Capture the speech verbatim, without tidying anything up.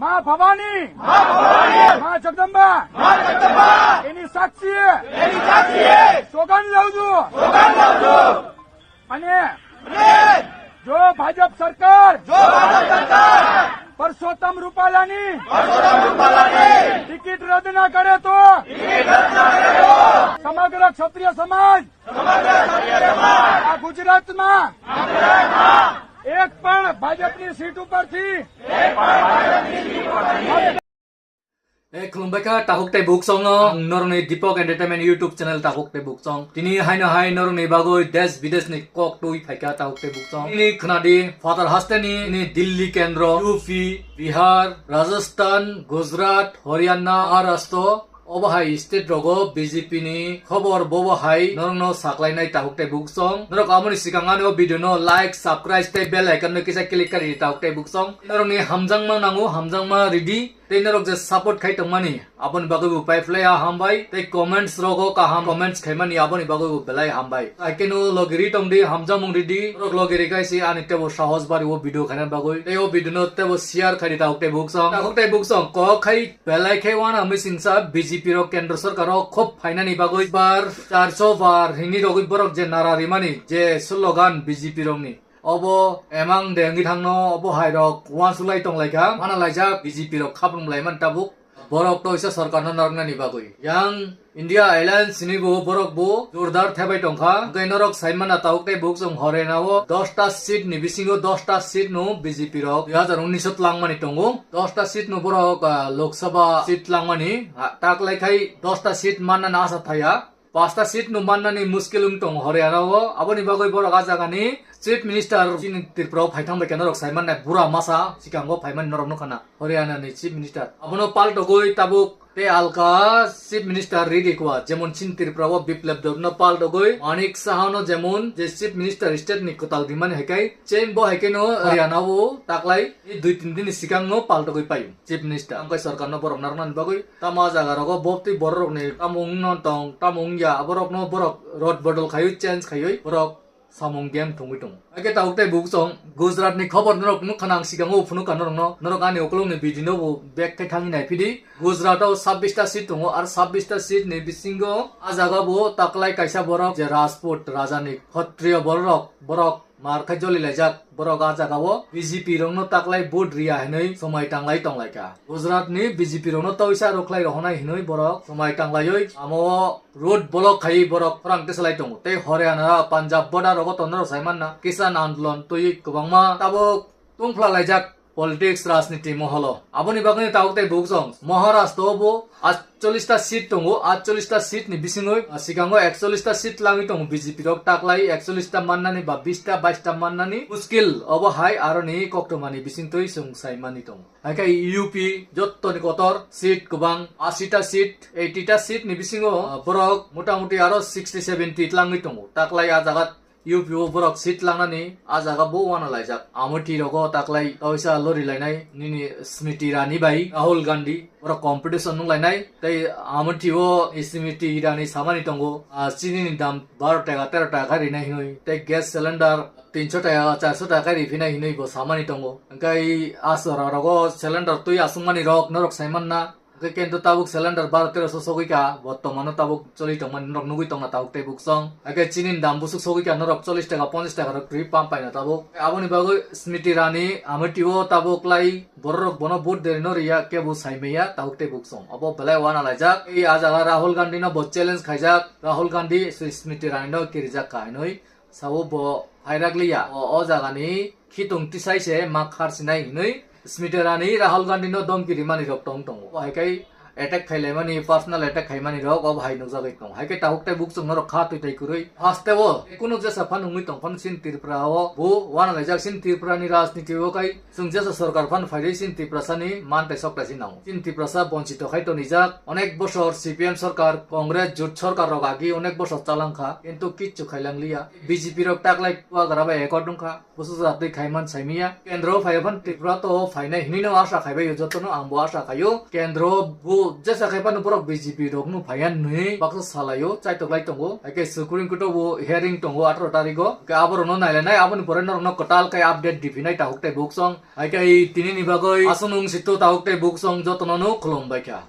মা ভবানী, মা জগদম্বা, এনি সাক্ষী, এনি সাক্ষী, স্লোগান লাউজু। અને જો ભાજપ સરકાર, જો ભાજપ સરકાર, પરસોત્તમ રૂપાલાની, પરસોત્તમ રૂપાલાની ટિકિટ રદ ના કરે તો, ટિકિટ રદ ના કરે તો, સમગ્ર ક્ષત્રિય સમાજ, સમગ્ર ક્ષત્રિય સમાજ આ ગુજરાતમાં, આ ગુજરાતમાં એક પણ ભાજપની સીટ ઉપરથી, એક પણ ભાજપની સીટ ઉપરથી. E khulumbai kha takhuk tei buksong no, ang norokni Deepak Entertainment YouTube channel takhuk tei buksong. Tini haino hai norokni bagwi desh bideshni kok twi phaikha takhuk tei buksong. Tini khnadi Father hasteni ni Delhi kendro, U P, Bihar, Rajasthan, Gujarat, Haryana, Maharashtra, obo hai state rogo B J P ni khobor bobo hai norokno saklainai takhuk tei buksong. Norok amoni sikang ani o video no like, subscribe tei bell icon no kisa click kari takhuk tei buksong. Norokni hamjakma nango, hamjakma ridi. Tei norok je support khai tongmani, aboni bagwi bo paiphlai a hambai. Tei comments rogo kaham comments khaimani, aboni bagwi bo belai hambai. Hakhe no logi ri tongdi, hamjakmung ridi. Norok logi ri khai si ani tebo sahos bari o video khaina bagwi. Tei o video no tebo share khai di takhuk tei buksong. Takhuk tei buksong kok khai belai khe wana missing sa B J P rok kendro sorkar o khub phainani bagwi bar charso bar hini rogwi borok je nara rimani je slogan B J P rokni. Obo emang de wngwi thangno, obo hai rok uansuk lai tong lai kha. Mana laijak B J P rok khaprum lai man tabuk. Borok to isa sorkar no narwknani bagwi. Yang India Alliance ni bo borok bo jordar thebai tong kha. Hwnkhe norok sai mana tabuk tei buksong Haryana o dosta seat ni bisingo dosta seat no B J P rok dui hazar unnish o twlang mani tongo. Dosta seat no borok, ah, Lok Sabha seat twlang mani, ah, tak lai khai dosta seat manna na asa thaya. Pasta seat no mannani muskil wng tongo Haryana o. Aboni bagwi borok a jagani Chief Minister chini Tripura o phai thang bai khe norok sai mannai bura masa sikango phaimani norok nukha na Haryana ni Chief Minister. Abono paltogwi tabuk tei alka Chief Minister ridi kwa, jemon chini Tripura o Biplab Deb no paltogwi Manik Saha no jemon je Chief Minister state ni kwtal rimani hai khe, chembo hai khe no Haryana o taklai dui tin din ni sikang no paltogwi paio. Chief Minister, ang kai sorkar no borok narwknani bagwi tamo a jaga rogo boptwi borok rokni tamo wngno tong, tamo wngya, aborok no borok rot bodol khaiwi change khaiwi borok samung game thungwi tongo. Haikhe tabuk tei buksong Gujarat ni khobor norok nukha nang sikango phunukha norok no, norok ani ukulung ni video no bo back khai thangwi naiphidi. Gujarat o sabbish ta seat tongo, ar sabbish ta seat ni bisingo a jaga bo taklai kaisa borok je Rajput raja ni khotriyo borok, borok mar khai joli laijak. Borok a jaga o B J P rokno taklai vote riya hinwi swmai tanglai tonglaikha. Gujarat ni B J P rokno toisa rwkhlai rohonai hinwi borok swmai tanglaiwi amo o road block khaiwi borok khorang tisalai tongo. Tei Haryana, Punjab border rogo tongnai rok sai manna Kisan Andolon twiwi kwbangma tabuk tungphla laijak politics rajniti moholo. Aboni bagwi tabuk tei buksong Maharashtra o bo atchollish ta seat tongo, atchollish ta seat ni bisingwi, ah, sikango ekchollish ta seat langwi tongo B J P rok, taklai ekchollish ta mannani ba bish ta bais ta mannani muskil obo hai aroni koktwmani bisingtwi chwng sai manwi tongo. Haikhe U P jottoni kotor seat kwbang, ashi ta seat, eighty ta seat ni bisingo, ah, borok motamuti aro sixty seventy langwi tongo, taklai a jaga U P o borok seat langnani a jaga bo uanalaijak. Amotwi rogo taklai toisa lori lainai nini Smriti Irani bai Rahul Gandhi borok competition nung lainai. Tei amotwi o Smriti Irani samani tongo, ah, chini ni dam baro taka tero taka khe rinai hinwi, tei gas cylinder tinso taka, charso taka khe riphinai hinwi bo samani tongo. Hwnkhe a sora rogo cylinder twi aswkmani rok norok sai manna. Hwnkhe kintu tabuk cylinder baro teroso sogwi kha, bortomano tabuk choli tongmani norok nugwi tongna tabuk tei buksong. Hwnkhe chini ni dam busuk sogwi kha norok chollish taka, ponchash taka rok kwrwi pump paina tabuk. Aboni bagwi Smriti Irani amotwi o tabuk lai borok rok bono vote derino riya, kebo sai manya tabuk tei buksong. Obo belai uanalaijak. Ei a jaga Rahul Gandhi no bo challenge khaijak. Rahul Gandhi Smriti Irani no kirijak kha hinwi. Sao bo phairak liya. O, o jagani khitung tisai se ma khar sinai hinwi Smriti Irani Rahul Gandhi no domki rimani rok tong tongo. Bo hai khai attack khailaimani, personal attack khaimani rok obo hai nukjagwi tongo. Hai khe tabuk tei buksong norok kha twi tai kwrwi. Haste o kunu jesa phan wngwi tong phano chini Tripura o bo uanalaijak, chini Tripura ni rajniti o khai chwng jesa sorkar phano phaidi chini Tiprasa ni man tai sok tai se nango. Chini Tiprasa bonchito khai tonijak. Onek bosor C P M sorkar, Congress jut sorkar rok agi onek bosor chalangkha, kintu kichu khailangliya. B J P rok taklai kuagra bai accord wngkha, busu jatwi khaiman saimiya. Kendro phaiya phan Tripura to phainai hinwi no asa khaibai, jotono ang bo asa khaio. Kendro bo Jesa khai phano borok B J P rokno phaiya nwi baksa salaio, chaitok lai tongo. Hai khe Supreme Court o bo hearing tongo atharo tarigo. Khe aborokno nailainai, aboni pore norokno kwtal khe update diphinai tahuk tei buksong. Hai khe tinini bagwi aswk nwng situ tahuk tei buksong jotono no khulumbai kha.